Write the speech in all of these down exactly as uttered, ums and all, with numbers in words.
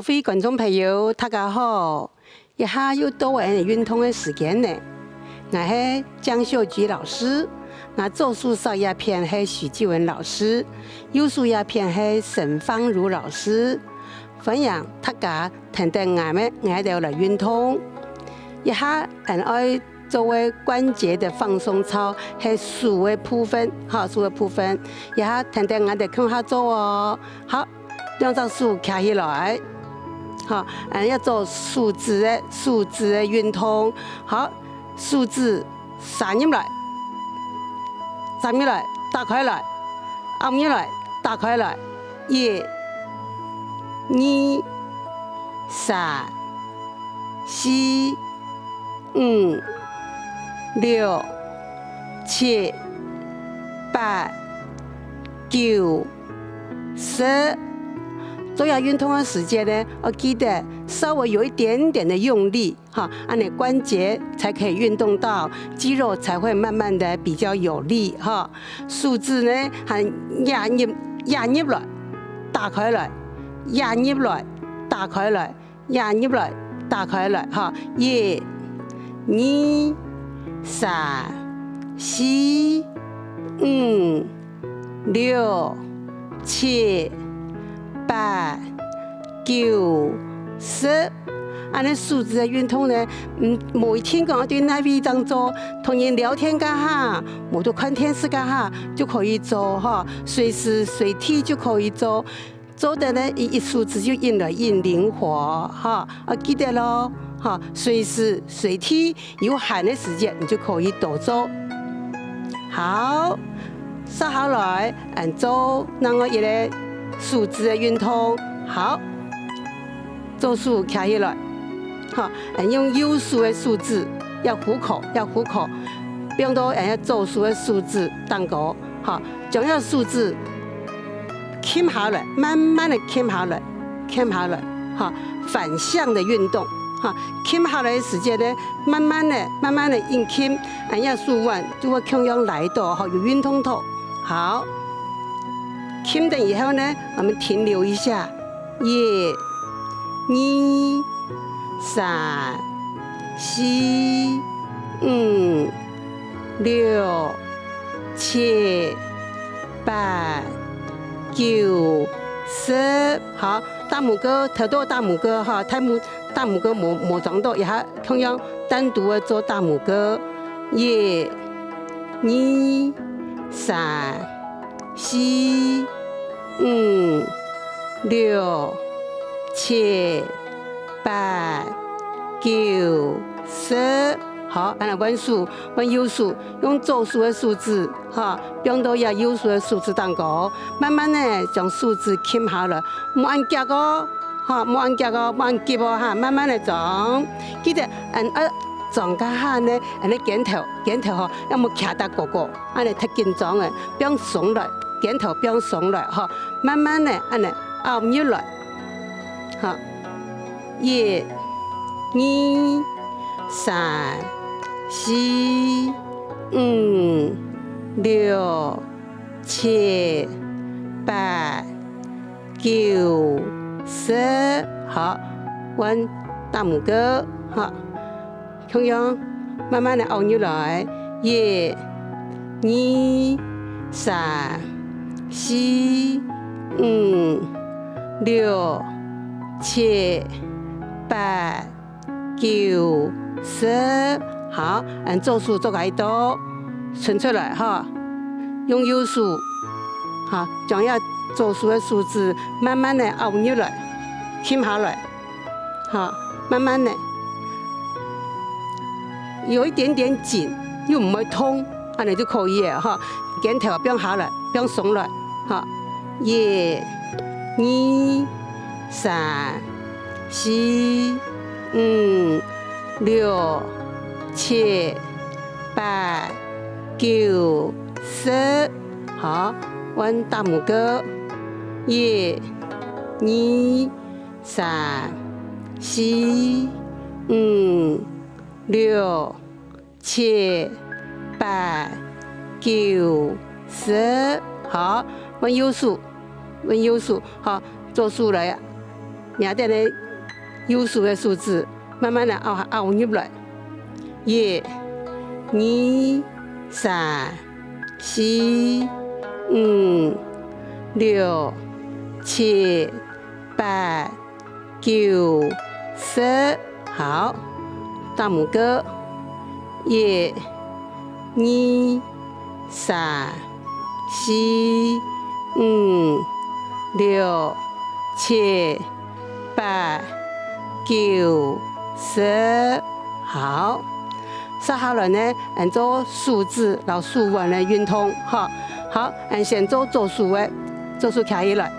各位觀眾朋友，大家好！這下又到𠊎等運動个時間了。𠊎係江秀菊老師，𠊎左手手這片係許繼文老師，右手這片係沈芳如老師。歡迎大家跈等𠊎等，𠊎等來運動。這下𠊎等愛做个關節个放鬆操係手个部分，哈，手个部分。這下跈等𠊎等共下做哦。好， 兩隻手擎起來，好，恁樣做手指个，手指个運動，好，手指伸入來，伸入來，打開來，拗入來，打開來，一、二、三、四、 五、六、七、八、九、十。做這運動个時節呢，要記得稍微有一點點的用力，哈，恁樣關節才可以運動到，肌肉才會慢慢的比較有力，哈。手指呢，還壓入，壓入來，打開來，壓入來，打開來， 壓入來，打開來，哈，一、二、三、四、五、六、七、八、九、十。恁樣手指个運動呢，嗯，無一定講對哪位正做，同人聊天該下，無就看電視該下就可以做，哈，隨時隨地就可以做。 做得呢，一，一手指就用來用靈活，哈，啊，記得咯，哈，隨時隨地有閒个時節，你就可以多做。好，煞下來，嗯，做另外一個手指个運動。好，左手擎起來，哈，嗯，用右手个手指，這虎口，這虎口，放到，嗯，左手个手指頂高，哈，將這手指 撳下來，慢慢个撳下來，撳下來，哈，反向个運動，哈，撳下來个時節呢，慢慢个、慢慢个用撳，恁樣手腕就會共樣拉到，哈，有運動到。好，撳等以後呢，我們停留一下，一、二、三、四、五、六、七、八、九、十。好，大拇哥，頭到大拇哥哈，大拇，大拇哥無，無撞到，這下共樣單獨个做大拇哥。一、二、三、四、五、六、七、八、九、十。好，恁樣換手，換右手，用左手个手指，哈，放到這右手个手指頂高，慢慢个將手指撳下來，莫恁遽哦，哈，莫恁遽哦，莫恁急哦，哈，慢慢个撞。記得，嗯，愛撞該下呢，恁樣肩頭，肩頭吼，愛莫擎到高高。 恁樣忒緊張个，放鬆來，肩頭放鬆來，吼，慢慢个恁樣拗入來，吼，一、二、三、四、五、六、七、八、九、十，好，換大拇哥，好。 共樣，慢慢个拗入來，一、二、三、四、五、六、七、八、九、十。好，嗯，左手做个到，伸出來哈，用右手，哈，將這左手个手指慢慢个拗入來，撳下來。 哈，慢慢个，有一點點緊，又毋會痛，恁樣就可以了哈。肩頭放下來，放鬆來，哈。一、二、三、四、五、六、七、八、九、十。好，換大拇哥。一、二、 三、四、五、六、七、八、九、十。好，換右手，換右手，好，左手來，面頂个右手个手指，慢慢个拗，拗入來。一、二、三、四、五、六、七、八、九、十。好，大拇哥。一、二、三、四、五、六、七、八、九、十。好，接下來呢，𠊎做手指摎手腕个運動，吼。好，𠊎先做左手个，左手擎起來，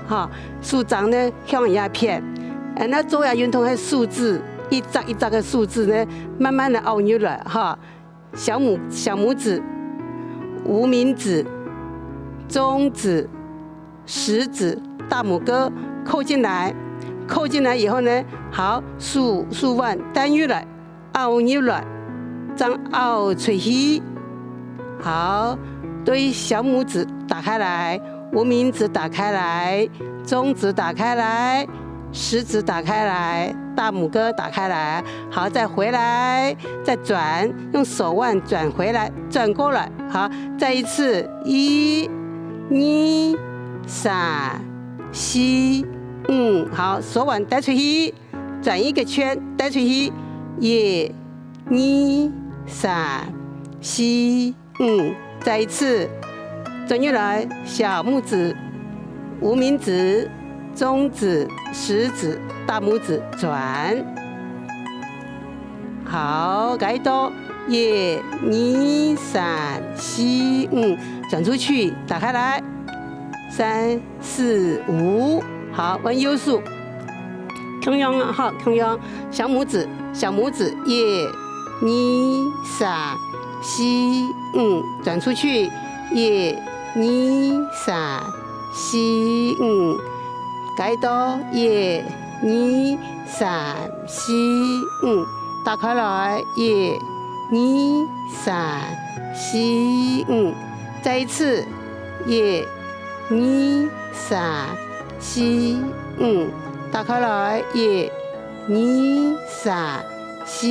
吼，手掌呢向這片，𠊎做个運動个手指，一隻一隻个手指呢，慢慢个拗入來，吼。 小拇，小拇指、無名指、中指、食指、大拇哥扣進來，扣進來以後呢，好，手，手腕彈入來，拗入來，正拗出去。好，對小拇指打開來，無名指打開來，中指打開來， 食指打開來，大拇哥打開來，好，再回來，再轉，用手腕轉回來，轉過來，好，再一次，一、二、三、四、五，好，手腕帶出去，轉一個圈，帶出去，一、二、三、四、 五，再一次，轉入來，小拇指、無名指、中指、食指、大拇指轉。好，該到一、二、三、四、五，轉出去，打開來，三、四、五，好，換右手。 共樣啊，好，共樣，小拇指，小拇指，一、二、三、四、五，轉出去，一、二、三、四、五，該到，一、二、三、四、五，打開來，一、二、三、四、五，再一次，一、二、三、四、五，打開來，一、 二、三、四、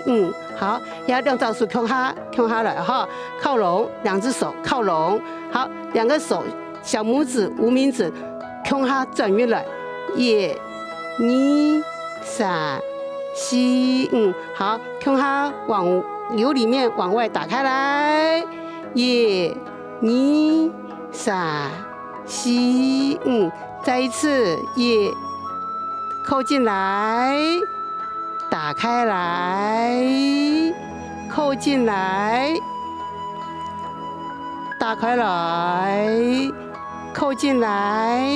五。好，這兩隻手共下，共下來吼，靠攏，兩隻手靠攏。好，兩個手，小拇指、無名指共下轉入來，一、二、三、四、五。好，共下往由裡面往外打開來，一、二、三、四、五。再一次，一，扣進來， 打開來，扣進來，打開來，扣進來，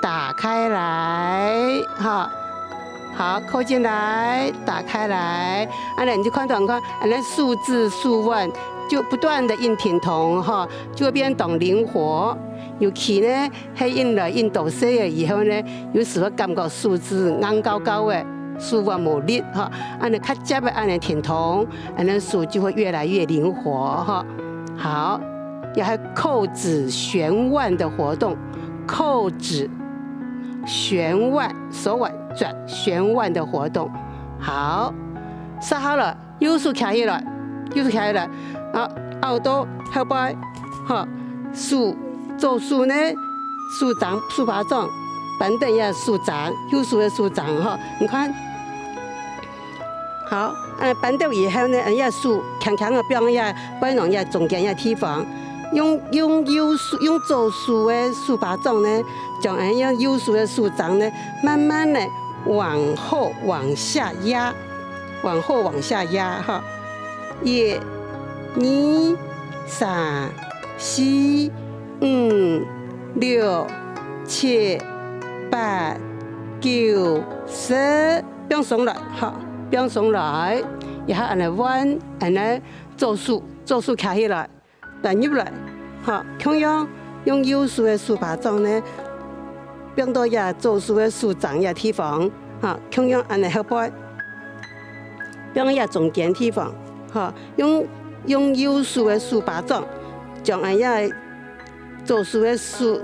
打開來，哈。好，扣進來，打開來。恁樣你就看到，你看，恁樣手指、手腕就不斷地運動哈，就會變當靈活。尤其呢， 係運來運到細个以後呢，有時會感覺手指硬膠膠个，手腕無力哈，恁樣較捷个恁樣運動，恁樣手就會越來越靈活哈。好，也係扣指旋腕的活動，扣指旋腕，手腕轉旋腕的活動。好，煞好了， 右手擎起來，右手擎起來，啊，拗到後背，吼，手，左手呢，手掌，手巴掌，扳等這手掌，右手个手掌，吼，你看。好，啊，扳等以後呢，啊，這手輕輕个放這背囊這中間這地方，用，用右手，用左手个手巴掌呢，將啊，用右手个手掌呢，慢慢个往後往下壓。 往後往下壓哈。一、二、三、四、五、六、七、八、九、十，放鬆來哈，放鬆來，然後恁樣彎，恁樣左手，左手擎起來。 彈入來，哈，共樣用右手个手巴掌呢，放到這左手个手掌這地方，哈，共樣恁樣後背，放這中間地方，哈，用，用右手个手巴掌，將恁樣左手个手，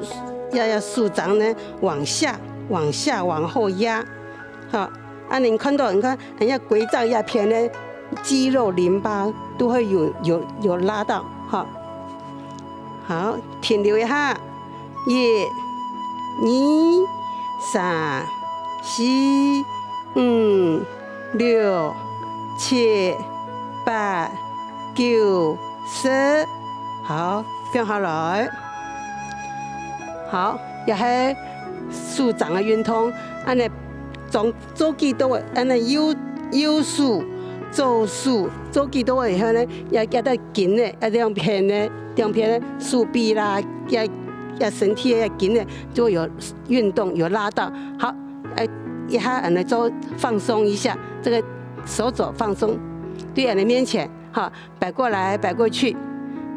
這，這手掌呢往下，往下往後壓，好，恁樣你看到，你看，人家歸臟一片的肌肉淋巴都會有有有拉到，好。好，停留一下，一、二、三、四、五、六、七、八、九、十，好，放下來。好，這係手掌个運動，恁樣總做幾多个，恁樣右右手、左手做幾多个以後呢，也這个筋呢，也兩片呢，兩片呢，手臂啦，也也身體个筋呢，就有運動，有拉到。好，哎，一下恁樣做放鬆一下，這個手肘放鬆，對恁樣面前，哈，擺過來擺過去，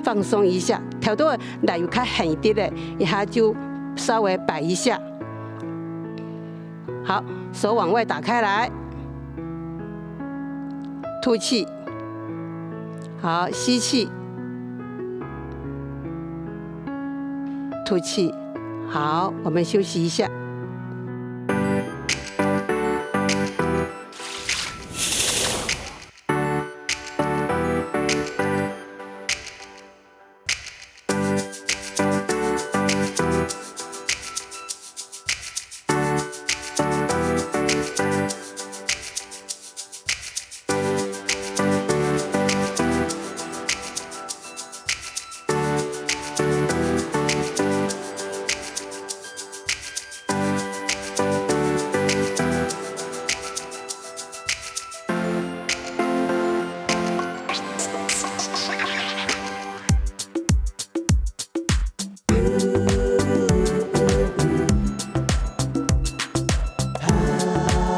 放鬆一下。頭拄仔有較絚一點个，一下就稍微擺一下。好，手往外打開來，吐氣。好，吸氣，吐氣。好，我們休息一下。